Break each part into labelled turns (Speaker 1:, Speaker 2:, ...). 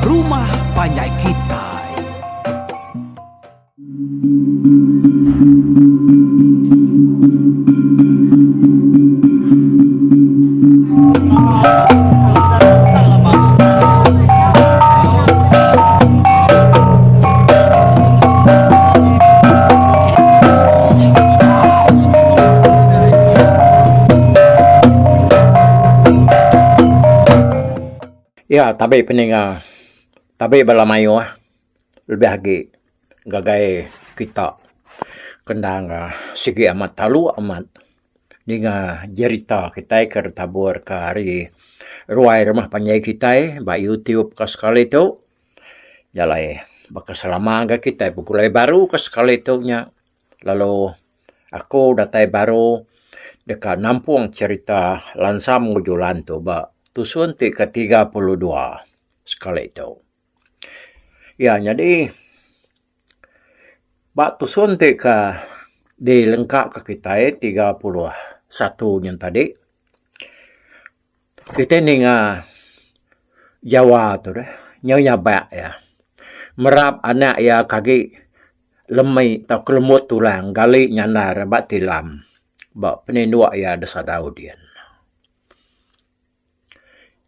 Speaker 1: rumah panjai kitai.
Speaker 2: Iya tabi peninga tabi bala mayuh lebih agi ngagai kita kendang sigi amat taluk amat ninga jerita kitai ke ditabur ka ari ruai rumah panjai kitai ba youtube ka sekali tu. Jalai baka selama ga kitai begulai baru ka sekali tu nya lalu aku datai baru deka nampung cherita Lansam enggau Julan tu ba tusun ti ke 32 sekali tu. Iya nyadi ba tusun ti ke dilengka ka kitai 31 nyen tadi Kitai ninga Jawa tu deh nyau nyabak iya merap anak iya ke agi lemi tauka lembut tulang gali nyandar ba tilam ba peninduk iya da sadau din.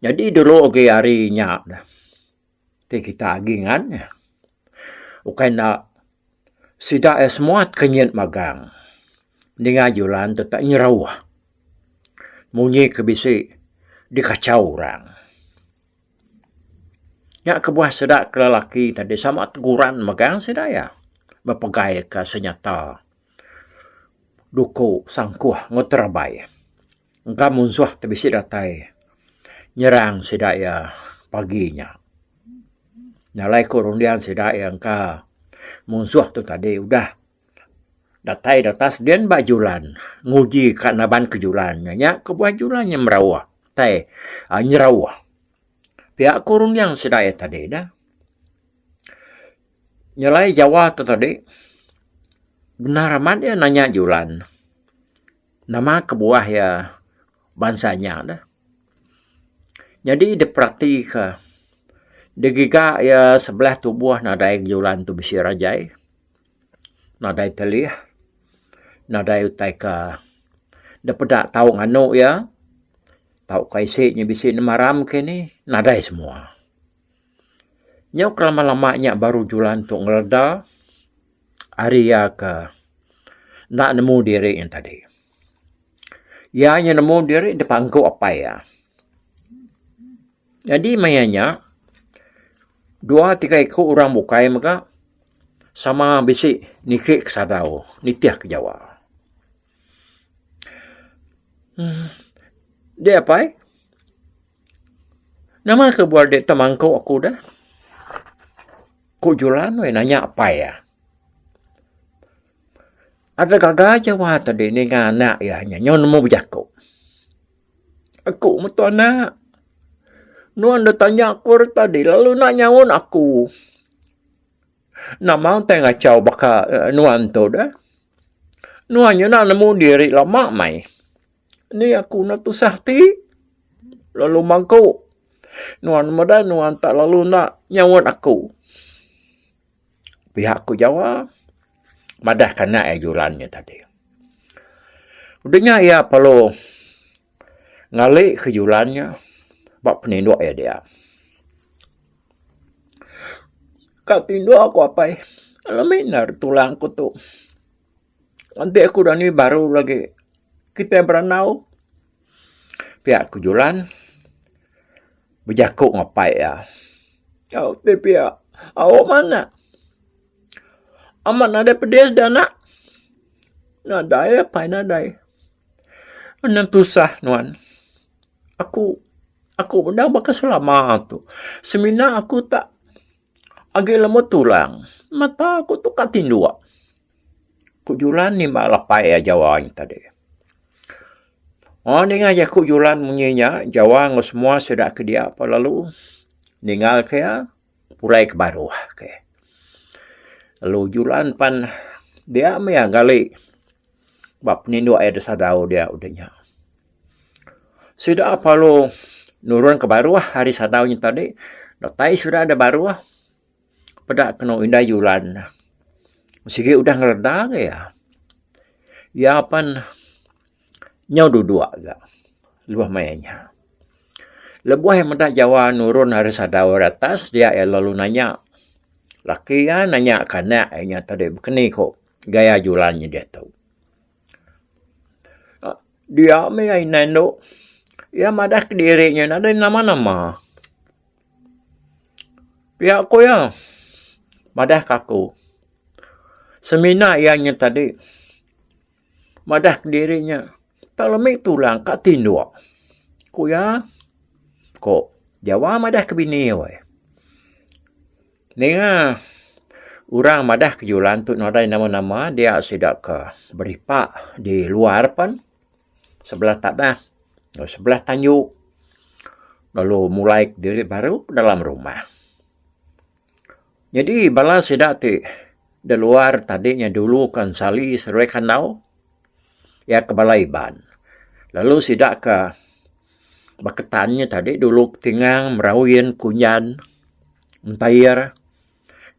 Speaker 2: Nyadi dulu agi hari nya ti kita agi ngan iya ukai enda sida iya semua tekenyit magang ninga julan tu tak nyerauh. Munyi ke bisi dikachau orang. Nya kebuah sida ke lelaki tadi sama teguran megang sida iya bepegai ka senyata duku sangkuh enggau terabai. Engka munsuh ti bisi datai nyerang sida iya pagi nya. Nya alai ku runding sida iya engka munsuh tu tadi udah Datai datas din ba julan nguji ka naban ke julan nya. Nya kebuah julan nya merauh tai aaa nyerauh. Pia ku runding sida iya tadi dah. Nyelai jawa tu tadi bendar amat iya nanya julan nama kebuah iya bansa nya dah. Nyadi diperatika digiga iya sebelah tubuh nadai julan tu bisi rajai. Nadai telih, nadai utai ka da peda tau nganu iya tauka isi nya bisi ne maram kinih nadai semua. Nyau ke lama lama nya baru julan tu ngeleda ari iya ke enda nemu diri nya tadi. Iya nya nemu diri da pangku apai iya. Nyadi maya nya dua tiga iku orang bukai mega sama bisi niki ke sadau nitih ke jawa. uhh Deh apai nama kebuah dek temangku aku deh ku Julan weh nanya apai iya. Ada gaga jawa tadi ninga anak iya nya nyau nemu bejaku. Aku meto anak. Nuan deh tanya aku ari tadi lalu enda nyaut aku. Nama utai ngachau baka nuan tu deh. Nuan nya enda nemu diri lama mai. Ni aku enda tusah ti lalu mangku. Nuan meda nuan tak lalu enda nyaut aku. Pihak ku Jawa madah ka anak iya julan nya tadi. Udah nya iya perlu ngali ke julan nya ba peninduk iya dia. Ka tinduk aku apai lemi enda tulang ku tu. Enti aku dani baru lagi kitai berandau pia ku julan. Bejaku ngapai iya. Tau ti pia au manah. Amat nadai pedis da anak. Nadai apai nadai. Anang tusah nuan. Aku aku meda baka selama tu. Semina aku tak agi lembut tulang. Mata aku tu ka tinduk. Ku Julan nimba lapai iya Jawa nya tadi. Oh ninga jaku Julan munyi nya Jawa enggau semua sida ke dia pa lalu ninggal ke iya pulai ke baruh ke. Lalu Julan pan dia meh iya gali ba peninduk iya da sadau dia udah nya. Sida perlu nurun ke baruh ari sadau nya tadi. Datai sida da baruh peda kenu indai julan sigi udah ngereda ga iya. Iya pan nyau duduk ga lebuh maya nya. Lebuh iya meda Jawa nurun ari sadau ari atas dia iya lalu nanya laki iya nanya ka anak iya nya tadi bekeni ko gaya julan nya diatu. Dia meh iya indai endo iya madah kediri nya nadai nama nama. Pia ku iya madah ka aku. Semina iya nya tadi madah kediri nya tak lemi tulang ka tinduk. Ku iya ko Jawa madah ke bini iya weh. Ninga orang madah ke julan tu nadai nama-nama dia sida ke beripa di luar pen sebelah tanah enggau sebelah tanju lalu mulai diri baru dalam rumah. Nyadi bala sida ti da luar tadi nya dulu ka ensali seruai kandau iya ke bala Iban lalu sida ke Baketan nya tadi dulu ke Tingang, Merawin, Kunjan, Entair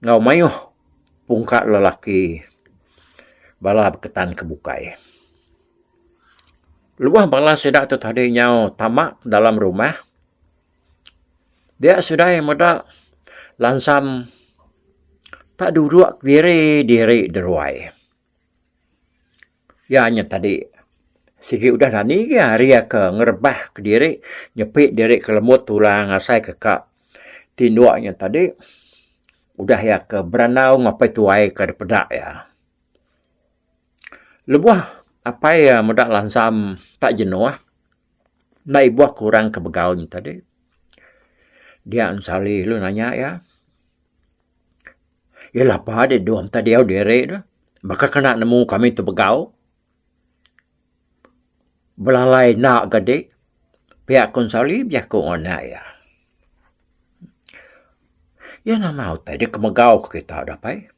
Speaker 2: enggau mayuh pungka lelaki bala Baketan ke bukai. Lebuh bala sida tu tadi nyau tama dalam rumah dia sida iya meda lansam tak duduk diri diri deruai. Iya nya tadi sigi udah dani agi hari iya ke ngerebah kediri nyepi diri ke lembut tulang asai ke ka tinduk nya tadi udah iya ke berandau enggau apai tuai ke dipeda iya. Lebuh apai iya meda lansam tak jenuh enda ibuh ke orang ke begau nya tadi dia ensali lalu nanya iya. Iya lapa deh dom tak diau diri tu baka kena nemu kami tu begau. Belalai enda ga dik pia ku ensali bejaku ngan anak iya. Iya nama utai dek megau ke kita dah pai.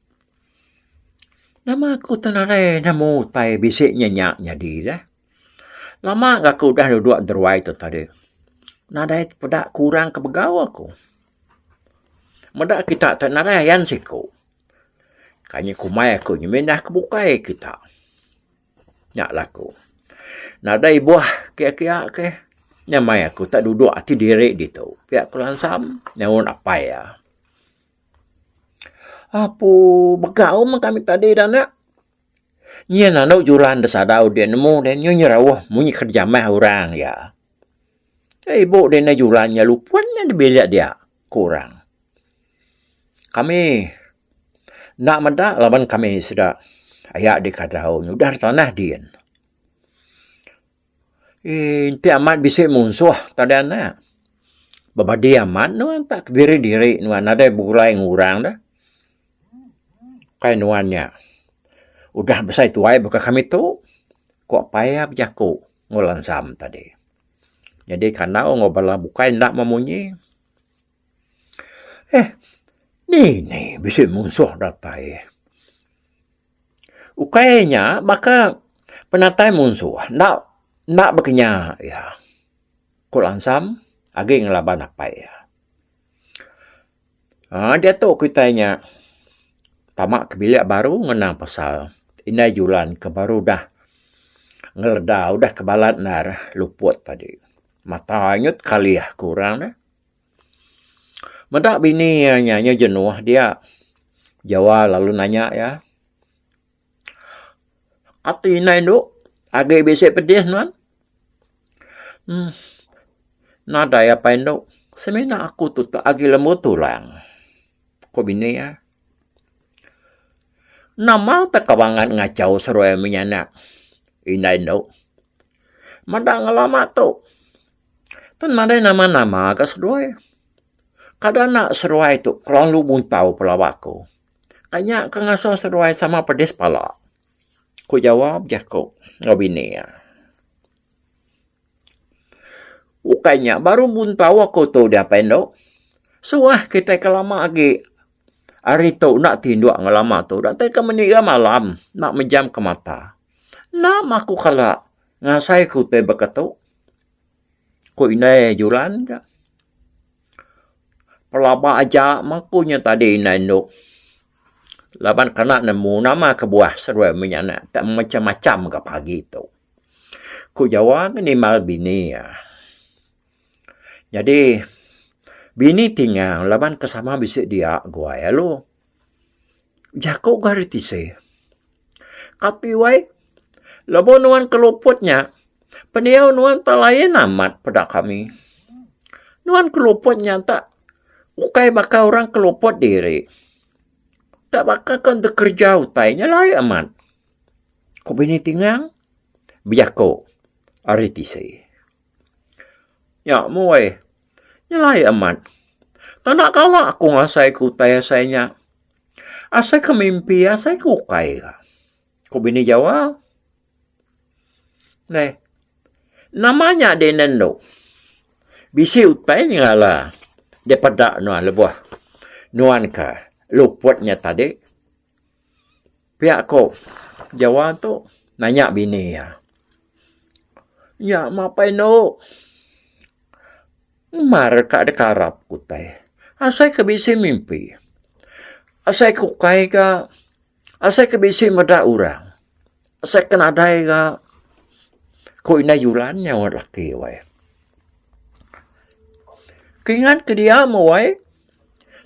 Speaker 2: Nama aku tu nadai nemu utai bisi nya nya nyadi deh. Lama ga aku udah duduk deruai tu tadi. Nadai peda ku orang ke begau aku. Meda kita te nadai ayan siku. Kai nya kumbai aku nyemindah ke bukai kita. Nya la aku. Nadai ibuh kia-kia ke nya mai aku tak duduk ati diri ditu. Pia ku Lansam nyaut apai iya. Apu begau meh kami tadi da anak. Nyin anu juran da sadau dia nemu dia nyu nyerauh munyi ke jamah orang iya. Ibu dia enda juran nya lupun nya da bilik dia ku orang. Kami enda meda laban kami sida aya di kadau udah da tanah din. Eii enti amat bisi munsuh tadi anak bebadi amat nuan tak kediri diri nuan nadai begulai ngan orang deh. Kai nuan nya udah besai tuai baka kami tu ku apai iya bejaku enggau lansam tadi. Nyadi kandau enggau bala bukai enda memunyi. Eh ni ni bisi munsuh datai. Ukai nya baka penatai munsuh enda enda bekenya iya. Ku Lansam agi ngelaban apai iya. Aaa diatu kitai nya tama ke bilik baru ngenang pasal indai julan ke baru udah ngeleda udah ke balat endar luput tadi. Mata nyut kalih ku orang ne. Meda bini iya nya jenuh dia Jawa lalu nanya iya. Ati indai endu agi bisi pedis nuan. Uhh nadai apai endu semina aku tu agi lembut tulang ku bini iya. Nama teka bangat ngachau seruai menyanak indai endu. Meda ngelama tu. Tun nadai nama-nama ga seduai. Kada enda seduai tu kelalu muntau pelaba aku. Ka nya ke ngasuh seduai sama pedis pala. Ku Jawa bejaku enggau bini iya. Ukai nya baru muntau aku tu diapai endo. Suah kitai ke lama agi ari tu enda tinduk ngelama tu datai ke meniga malam enda mejam ke mata. Enda mah aku kala ngasai ke utai baka tu. Ku indai Julan ka. Pelaba aja meh ku nya tadi indai endu. Laban kena nemu nama kebuah seduai menyanak te macam-macam ga pagi tu. Ku Jawa ke nimbal bini iya. Nyadi bini Tingang laban ke sama bisi dia guai lalu jaku ga ari tisi. Kati wai lebuh nuan ke luput nya pendiau nuan tak lain amat peda kami. Nuan ke luput nya tak ukai baka orang ke luput diri. Tak baka ke enda kereja utai nya lain amat. Ku bini Tingang bejaku ari tisi. Nya mui nyelai amat. Tanda kala aku ngasai ke utai asai nya. Asai ke mimpi asai ke ukai ka. Ku bini Jawa. Neh. Nama nya deh nendu. Bisi utai nyengala daripada nuan lebuh nuan ke luput nya tadi. Pia ko Jawa tu nanya bini iya. Nya mapai endo mar ka deka arap ku utai. Asai ke bisi mimpi. Asai ke ukai ka asai ke bisi meda orang. Asai ke nadai ka ku indai julan nyaut laki wai. Kingat ke dia meh wai.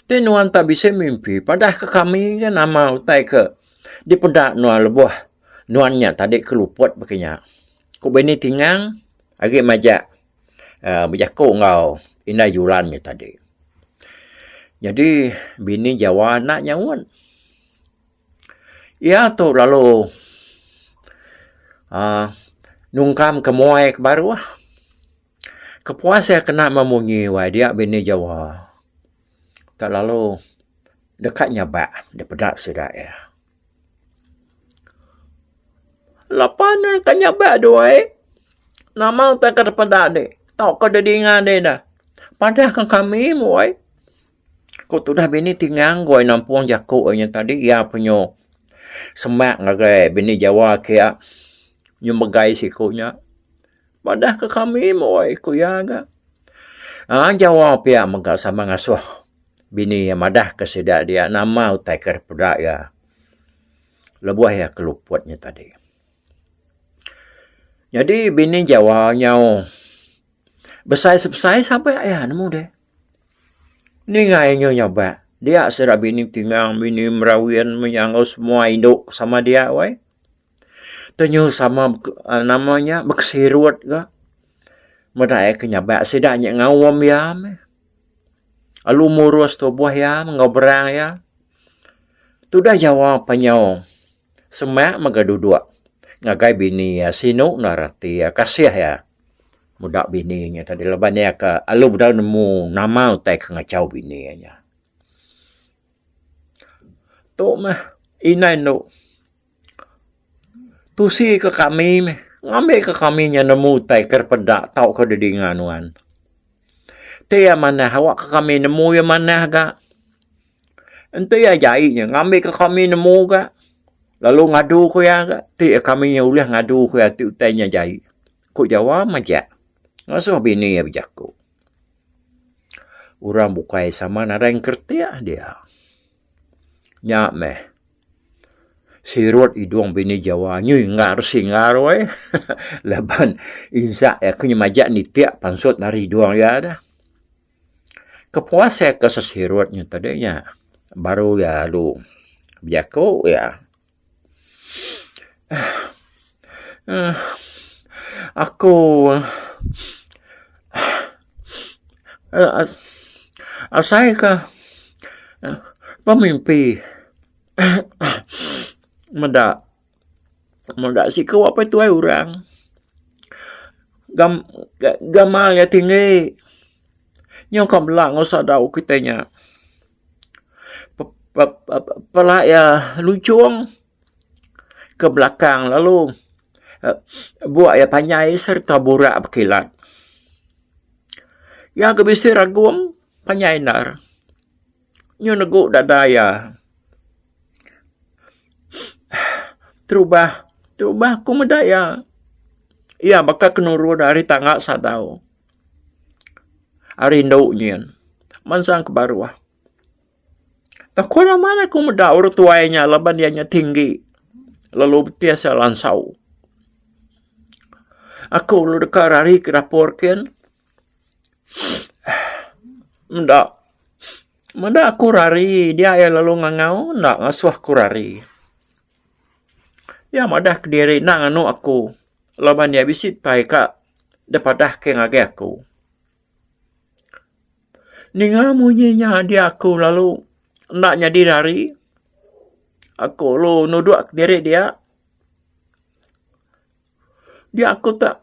Speaker 2: Ti nuan tak bisi mimpi padah ke kami ke nama utai ke dipeda nuan lebuh nuan nya tadi ke luput baka nya. Ku bini Tingang agi majak uhh bejaku enggau indai Julan nya tadi. Nyadi bini Jawa enda nyaut. Iya tu lalu uhh nungkam ke muai ke baruh. Kepuas iya kena memunyi wai dia bini Jawa tak lalu deka nyabak dipeda sida iya. Lapa ne ka nyabak du ai nama utai ka dipeda di tauka didinga di dah padah ka kami mu ai. Ku tudah bini Tingang goi nampung jaku inya tadi iya penyu semak ngagai bini Jawa kiya nyu megai siku nya. Madah ke kami meh ku iya ga. Aaa jawa pia mega sama ngasuh bini iya madah ke sida dia nama utai ke peda iya lebuh iya ke luput nya tadi. Nyadi bini jawa nyau besai sebesai sabe iya nemu deh. Ninga iya nyu nyabak dia sida bini tingang bini merawin meh semua indu sama dia weh. Tenyu sama nama nya bekesirut ga meda iya ke nyabak sida nya ngaum iya meh. Lalu murus tubuh iya enggau berang iya. Tudah jawa penyau semak mega duduk ngagai bini iya sinu endar ati iya kasih iya meda bini nya tadi laban iya ke lalu bedau nemu nama utai ke ngachau bini iya nya. Tu meh indai endo. Tusi ke kami meh ngambi ke kami nya nemu utai ke peda tauka didinga nuan. Ti iya manah awak ke kami nemu iya manah ga. Enti iya jai nya ngambi ke kami nemu ga lalu ngadu ku iya ga ti kami nya ulih ngadu ku iya ti utai nya jai. Ku Jawa majak ngasuh bini iya bejaku. Orang bukai sama nadai ngeretik dia. Nya meh. Sirut idung bini Jawa nyui enggau singar weh laban insak iya ke nyemajak nitik pansut ari idung iya dah. Kepuas iya ke sesirut nya tadi nya baru iya lalu bejaku iya uhh aku uhh asai ka pemimpi. Meda meda siku apai tuai orang gamal iya tinggi nyau ka bela enggau sadau kitai nya pala iya lunchong ke belakang lalu buk iya panjai sereta burak bekilat. Iya ke bisi ragum panjai endar. Nyu negu dada iya. Terubah, terubah ku meda iya. Iya baka ke nurun ari tangga sadau. Ari endu nyin. Mansang ke baruh. Takut amat aku meda orang tuai nya laban iya nya tinggi lalu betis iya lansau. Aku lalu deka rari ke dapur kin meda meda aku rari dia iya lalu ngangau enda ngasuh aku rari. Iya madah kediri enda nganu aku laban iya bisi tai ka dipadah ke ngagai aku. Ninga munyi nya dia aku lalu enda nyadi rari. Aku lalu nudok diri dia. Dia aku tak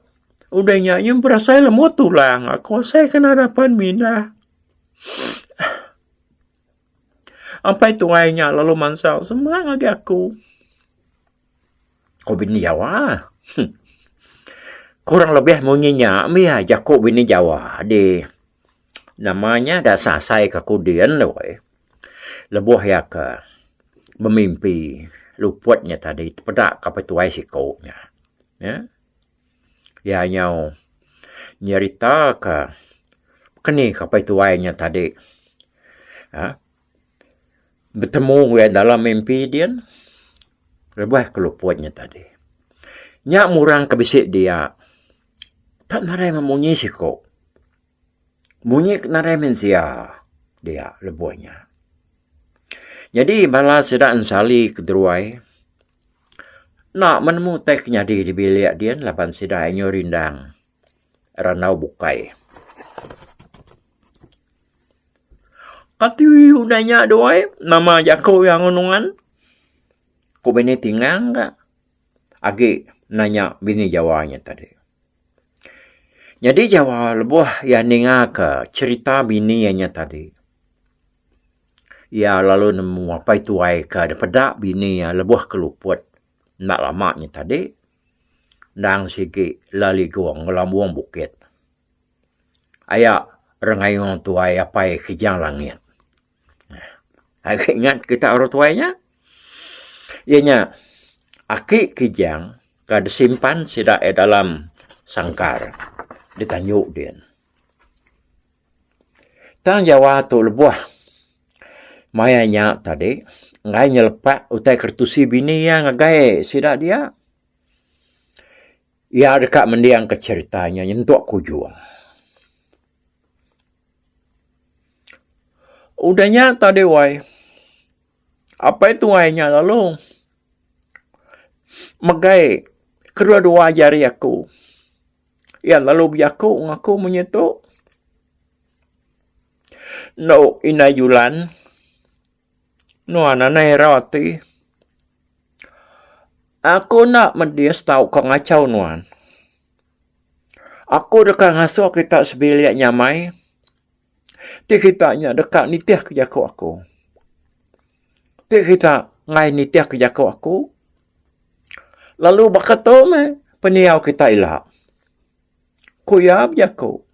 Speaker 2: udah nya nyu berasai lembut tulang aku asai ke nadai pan mindah. Apai tuai nya lalu mansa semua ngagai aku. Ku bini Jawa. Kurang lebih munyi nya mih jaku bini Jawa dih. Nama nya da asai ka kudin tu ai. Lebuh iya ke bemimpi luput nya tadi tepeda ka pituai siku nya. Uhh iya nyau nyerita ka keni ka pituai nya tadi uhh Betemu iya dalam mimpi din, rebah ke luput nya tadi. Nya murang ke bisi dia, tak nadai meh munyi siko. Munyi ke nadai mensia dia lebuh nya. Nyadi bala sida ensali ke deruai enda menemu tai ke nyadi di bilik din laban sida inyuh rindang randau bukai. Kati udah nya duai nama jaku iya enggau nuan. Ku bini Tingang ka agi nanya bini Jawa nya tadi. Nyadi Jawa lebuh iya ninga ka cherita bini iya nya tadi iya lalu nemu apai tuai ka dipeda bini iya lebuh ke luput enda lama nya tadi endang sigi leligong ngelambung bukit. Aya Rengayung tuai apai Kijang Langit. Agi ingat kita orang tuai nya? Iya nya aki Kijang ka disimpan sida iya dalam sangkar di tanju din. Tang Jawa tu lebuh maya nya tadi enggai nyelepak utai keretusi bini iya ngagai sida dia. Iya deka mendingka cherita nya nyentuk ke ujung. Udah nya tadi wai, apai tuai nya lalu megai kedua-dua jari aku. Iya lalu bejaku enggau aku munyi tu, Endo indai julan. Nuan anai irau ati. Aku enda medis tauka ngachau nuan. Aku deka ngasuh kita sebilik nyamai ti kita nya deka nitihka jaku aku. Ti kita enggai nitihka jaku aku lalu baka tu meh pendiau kita ila. Ku iya bejaku.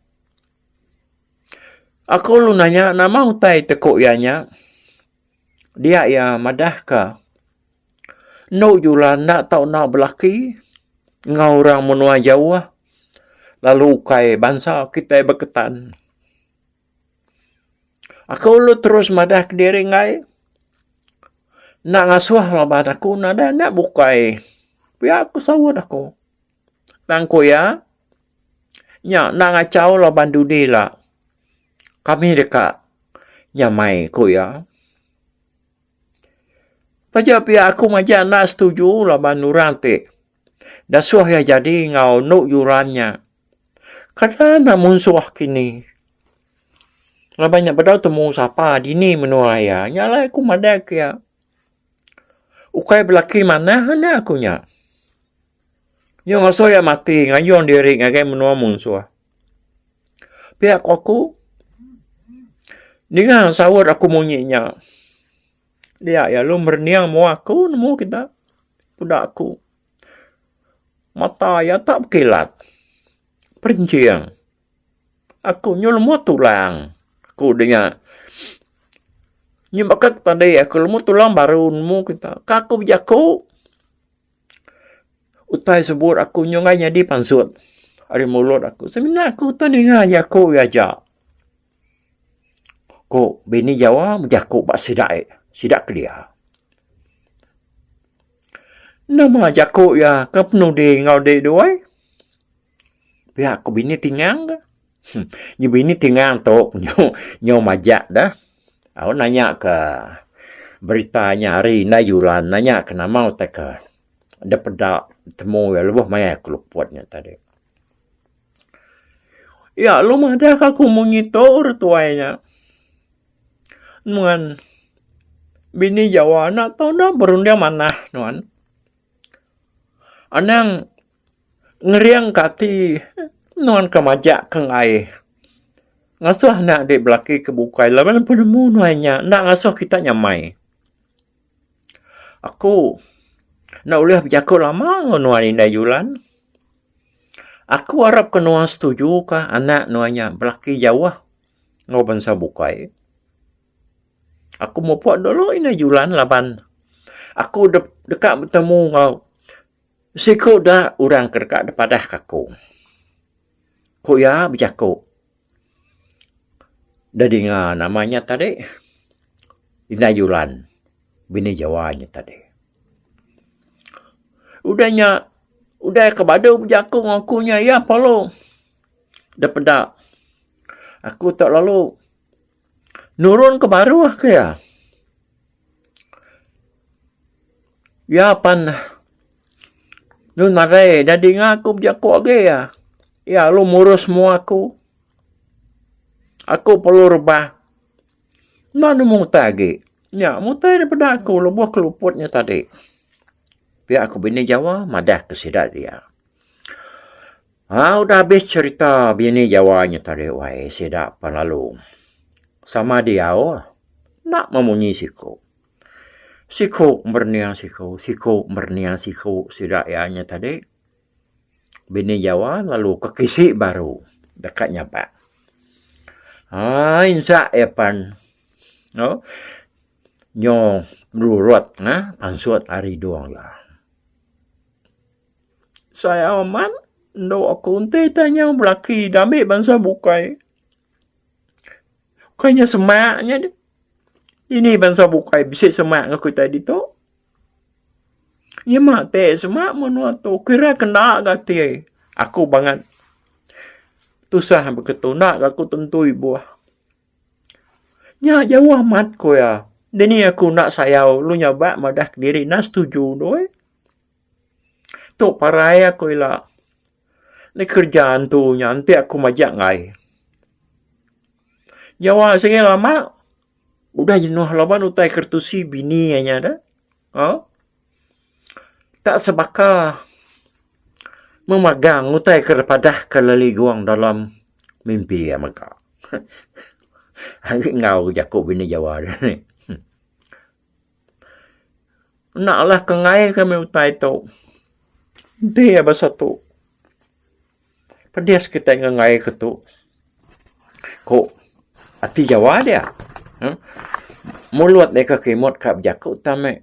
Speaker 2: Aku lalu nanya nama utai teku iya nya. Dia iya madahka endo jula enda tau enda belaki enggau orang menua jauh lalu ukai bansa kitai Baketan. Aku lalu terus madah kediri enggai enda ngasuh laban aku nadai enda bukai. Pia ku saut aku. Tang ku iya, nya enda ngachau laban dudi ila kami deka nyamai, ku iya. Taja pia aku majak enda setuju laban orang ti dasuh iya jadi enggau enu juran nya kada enda munsuh kini. Laban nya bedau temu sapa dini menua iya. Nya alai aku madah ke iya. Ukai belaki manah enda aku nya. Nyu ngasuh iya mati ngayung diri ngagai menua munsuh. Pia ku aku, ninga saut aku munyi nya. Dia iya lalu merening mua aku nemu kita peda aku. Mata iya tak bekilat, perenching. Aku nyu lemu tulang ku dinya. Nyu baka ke tadi aku lemu tulang baru nemu kita. Ka aku bejaku utai sebut aku nyu enggai nyadi pansut ari mulut aku. Semina aku tu ninga jaku iya aja. Ku bini Jawa bejaku ba sida ai, sida kelia. Nama jaku iya ke penudi enggau dek duai? Pia ku bini Tingang ga. Nyu bini Tingang tu nyu nyu majak da. Au nanya ke berita nya ari indai Julan nanya ke nama utai ke dep peda temu iya lebuh maya ke luput nya tadi. Iya lalu madah ka aku munyi tu orang tuai nya. Nuan bini jawa anak tau enda berunding manah nuan. Anang ngering ka ati nuan ke majak ke enggai ngasuh anak dek belaki ke bukai laban penemu nuan nya enda ngasuh kita nyamai. Aku enda ulih bejaku lama enggau nuan indai Julan. Aku arap ke nuan setuju ka anak nuan nya belaki jauh enggau bansa bukai. Aku mupuk dulu indai julan laban aku deka betemu enggau siku da orang ke deka dipadah ka aku. Ku iya bejaku da dinga nama nya tadi indai julan bini jawa nya tadi. Udah nya udah ke badu bejaku ngan aku nya iya perlu da peda aku tu lalu nurun ke baruh ke iya. Iya pan nun nadai da dinga aku bejaku agi iya. Iya lalu murus mua aku. Aku perlu rebah. Enda nemu utai agi. Nya mutai da peda aku lebuh ke luput nya tadi. Pia ku bini Jawa madah ke sida dia. Haa udah abis cherita bini Jawa nya tadi wai sida pan lalu sama diau enda memunyi siku. Siku merening siku, siku merening siku sida iya nya tadi. Bini Jawa lalu ke kisi baru deka nyabak. Aaa insa iya pan nyo merurut uhh pansut ari idung iya. Sayau amat endo aku enti ita nyau belaki da ami bansa bukai. Kai nya semak nya deh. Dini bansa bukai bisi semak enggau kitai ditu. Nyema te sema menua tu kira kena ga ati aku bangat tusah beketu enda ga aku tentu ibuh. Nya jauh amat ku iya. Dini aku enda sayau lu nyabak madah kediri enda setuju doi. Tu parai aku ila ne kerja antu nya enti aku majak enggai. Jawa sigi lama udah jenuh laban utai kertusi bini iya nya da. Au. Tak sebaka memagang utai ke dipadah ke leligung dalam mimpi iya mega. Agi enggau jaku bini Jawa nih. Enda alah ke enggai ke meh utai tu. Enti iya basa tu. Pedis kitai ngenggai ke tu. Ku ati Jawa dia. Uhh mulut deka kimet ka bejaku tang meh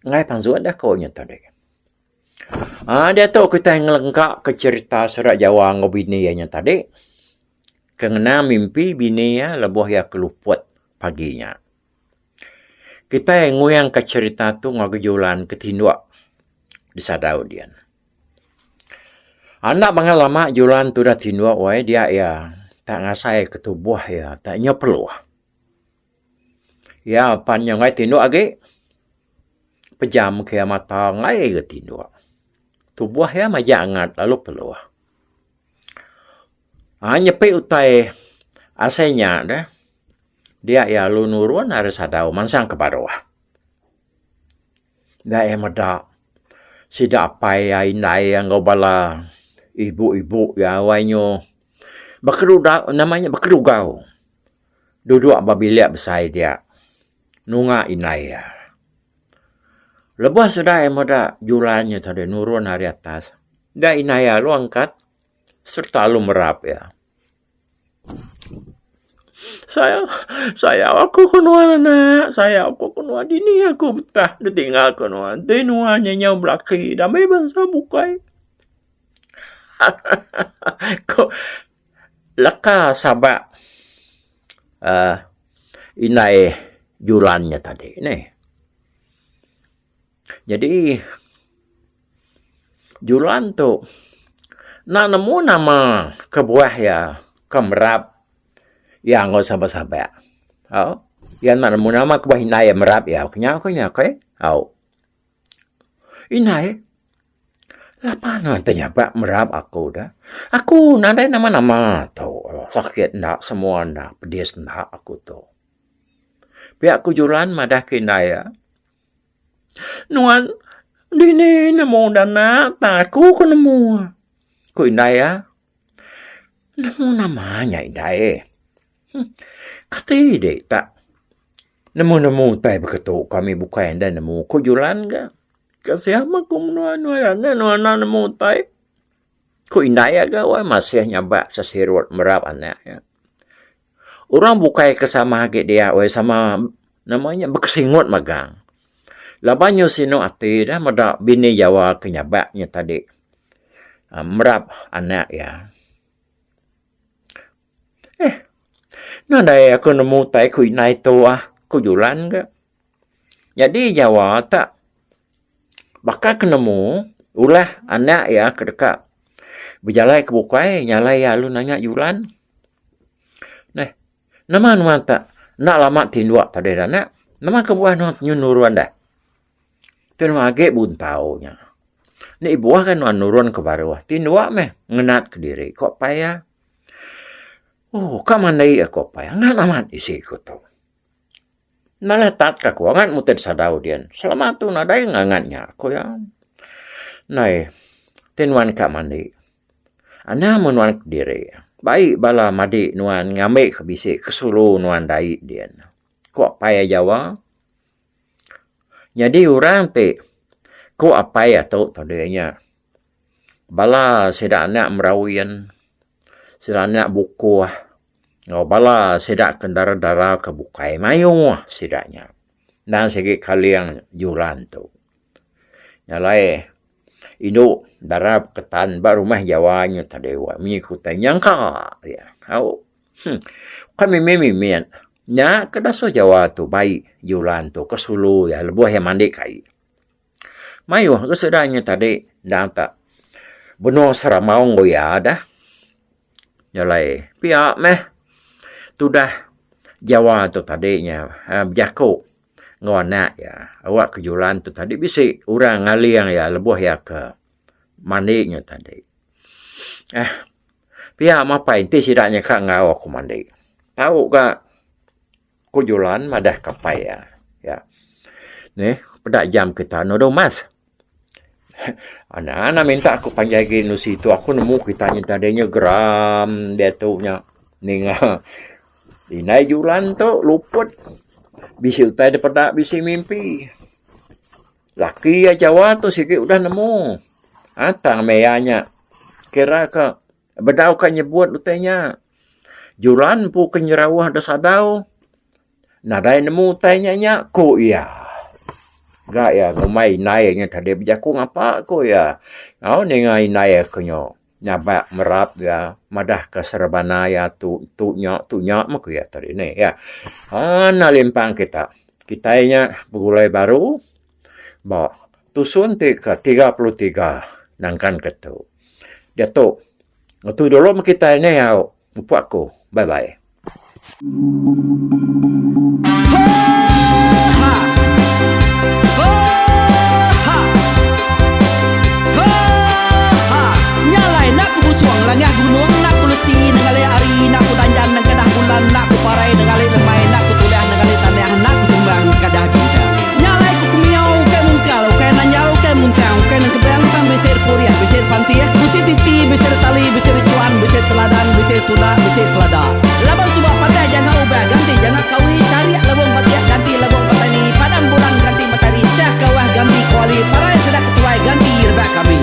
Speaker 2: enggai pansut dako nya tadi. Aaa diatu kitai ngelengka ke cherita sida Jawa enggau bini iya nya tadi ke ngenang mimpi bini iya lebuh iya ke luput pagi nya. Kitai nguyang ka cherita tu ngagai julan ke tinduk disadau dian. Enda bangat lama julan tudah tinduk wai dia iya tak ngasai ke tubuh iya tak nyau peluh. Iya pan nyau enggai tinduk agi pejam ke iya mata enggai ga tinduk. Tubuh iya majak angat lalu peluh. Aaa nyepi utai asai nya deh dia iya lalu nurun ari sadau mansang ke baruh. Enda iya meda sida apai iya indai iya enggau bala ibu-ibu iya wai nyu bekeruda nama nya bekerugau duduk ba bilik besai dia nunga indai iya. Lebuh sida iya meda julan nya tadi nurun ari atas da indai iya lalu angkat sereta lalu merap iya. Sayau, sayau aku ke nuan anak, sayau aku ke nuan dini aku betah ditinggal ke nuan. Ti nuan nya nyau belaki da meh bansa bukai. Hahaha ko leka sabak uhh. Indai Julan nya tadi neh. Nyadi Julan tu enda nemu nama kebuah iya ke merap iya enggau sabak-sabak. Au iya enda nemu nama kebuah indai iya merap iya ku nya ku nya au. Indai lapa nuan ti nyabak merap aku dah. Aku nadai nama-nama tu sakit enda semua enda pedis enda aku tu. Pia ku Julan madah ke indai iya. Nuan dini nemu dana tang aku ke nemu ku indai iya. Nemu nama nya indai. Kati dik tak Nemu-nemu utai baka tu kami bukai enda nemu ku Julan ga. Kasih amat ku menua nuan enda nuan enda nemu utai. Ku indai iya ga wai masih nyabak sesirut merap anak iya. Orang bukai ke sama agi dia wai sama nama nya bekesingut magang. Laban nyu sinu ati dah meda bini jawa ke nyabak nya tadi merap anak iya. Eh. Nadai aku nemu utai ku indai tu ah, ku Julan ga. Nyadi Jawa tak baka ke nemu ulah anak iya ke deka bejalai ke bukai nyalai iya lalu nanya Julan. Neh, nama nuan tak enda lama tinduk tadi dah anak. Nama kebuah nuan nyun nurun deh. Tu nuan agi buntau nya. Enda ibuh ga nuan nurun ke baruh tinduk meh ngenat kediri, ku apai iya. Oh ka mandi aku apai angat amat isi ku tu. Nalih tat ka aku angat mutin sadau dian. Selama tu nadai ngangat nya ku iya. Nai ti nuan ka mandi anang meh nuan kediri bai bala madi nuan ngambi ka bisi ke sulu nuan dai dian. Ku apai iya jawa. Nyadi orang ti ku apai atu tadi nya bala sida anak merawin sida anak bukuh enggau bala sida ke dara-dara ke bukai mayuh sida nya. Endang sigi kaling julan tu. Nya alai indu dara beketan ba rumah jawa nya tadi wak munyi ku utai nyangka iya au. Huh bukai mimit-mimit nya ke dasuh jawa tu bai julan tu ke sulu iya lebuh iya mandi kai. Mayuh ke sida nya tadi endang tak benung serambau enggau iya dah. Nya alai pia meh tudah Jawa tu tadi nya uhh bejaku enggau anak iya awak ke julan tu tadi bisi orang ngaling iya lebuh iya ke mandi nya tadi. uhh Pia mapai enti sida nya ka enggau aku mandi. Tau ga. Ku Julan madah ke apai iya. Ya. Neh, peda jam kita anu mas. Anak anak minta aku panjai agi nusi tu aku nemu kita nyadi nya geram diatu nya ninga indai Julan tu luput bisi utai da peda bisi mimpi. Laki iya jawa tu sigi udah nemu tang meh iya nya kira ka Bedau ka nyebut utai nya. Julan empu ke nyerauh da sadau nadai nemu utai nya nya ku iya. Ga iya ngumbai indai nya tadi bejaku ngapa ku iya. Au ninga indai aku nyo nyabak merap iya madah ka serebana iya tu tu nya tu nya meh ku iya tadi neh iya. Aaa limpang kita. Kitai nya begulai baru ba tusun ti ke 33 nangkan ke tu. Diatu ngetu dulu meh kitai neh au mupuk aku. Bye bye.
Speaker 1: Nya alai ku kemiau ukai mungkal, ukai nanjal, ukai muntang, ukai nengkebang tang bisi purih, bisi pantih, bisi titi, bisi tali, bisi chuan, bisi teladan, bisi tunda, bisi selada. Laban suba patah jangka ubah ganti jangka kawi, charik lebung batik ganti lebung petani, padam bulan ganti matahari, chah kawah ganti kuali, parai sida ketuai ganti rebak kami.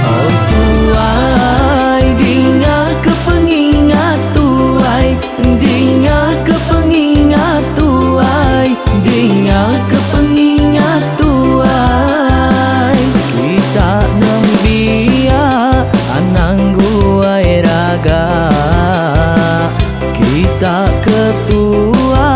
Speaker 3: Oh tuai dinga ke pengingat tuai Dinga ke pengingat tuai Dinga ke pengingat tuai Kita nembiak anang guai raga Kita ke tuai.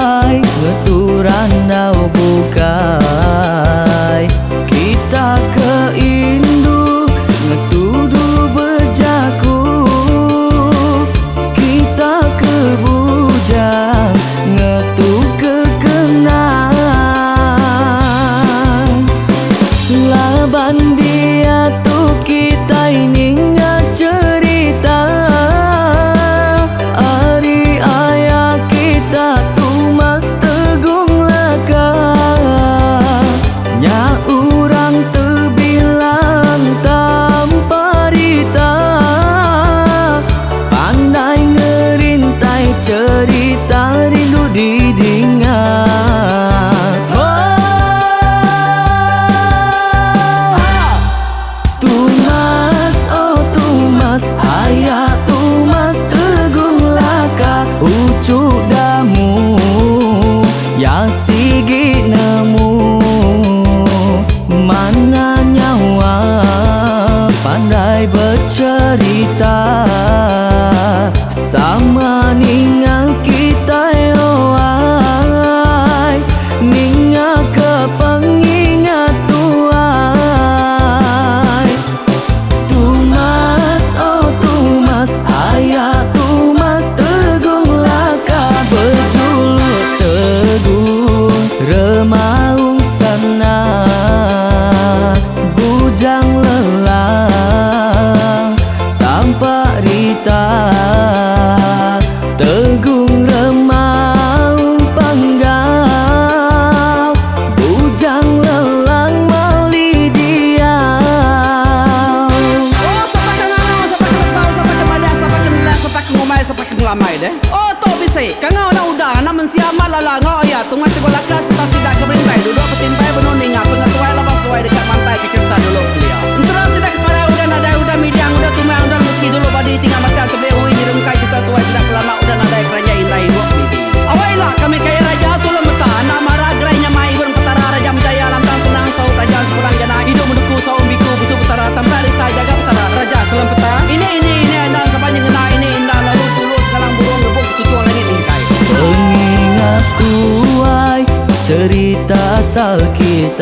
Speaker 1: bisi. Kangau anak uda, anak mensia amat lala enggau aya Tungas Teguh Laka sereta sida ke berintai duduk betimpai benung ninga pengetuai laban seduai deka mantai ke cherita dulu kelia. Ensera sida ke parai udah nadai udah midang udah tumang udah lemesi dulu badi tinggal batang tebeli ui nyerungkai cherita tuai sida ke lama udah nadai keranjai indai ibuk midi. Awai ila kami kaya raja tulung meta anak mara gerai nyamai ibun petara raja menjaya lantang senang saut raja sepulang jana idup menuku saum biku busu petara tampak rita jaga petara raja selem peta ini ini ini endang sapa nyengena ini indah lalu tulu sekalang burung ngebuk ketuchung langit mingkai.
Speaker 3: Pengingat tuai cerita asal kitai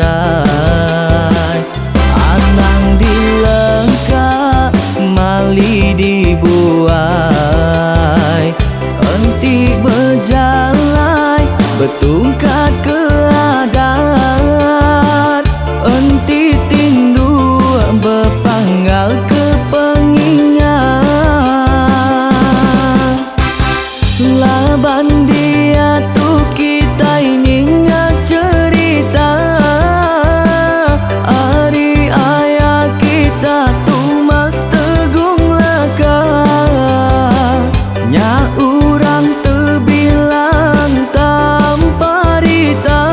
Speaker 3: Anang dilengka mali dibuai Enti bejalai betungkat ke adat Enti tindu bepanggal ke pengingat Laban diatu kitai ninga cherita Ari aya kita Tumas Tegung Laka Nya urang tebilang tanpa rita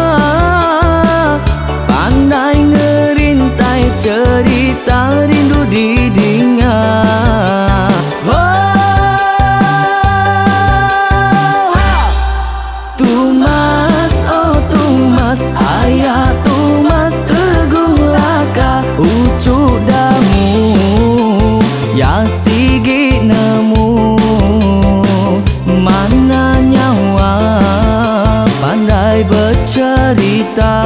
Speaker 3: Pandai ngerintai cherita rindu didinga Oh ha! Tumas oh Tumas aya Tumas Teguh Laka uchu damu ya sigi nemu Mana nyawa pandai becerita.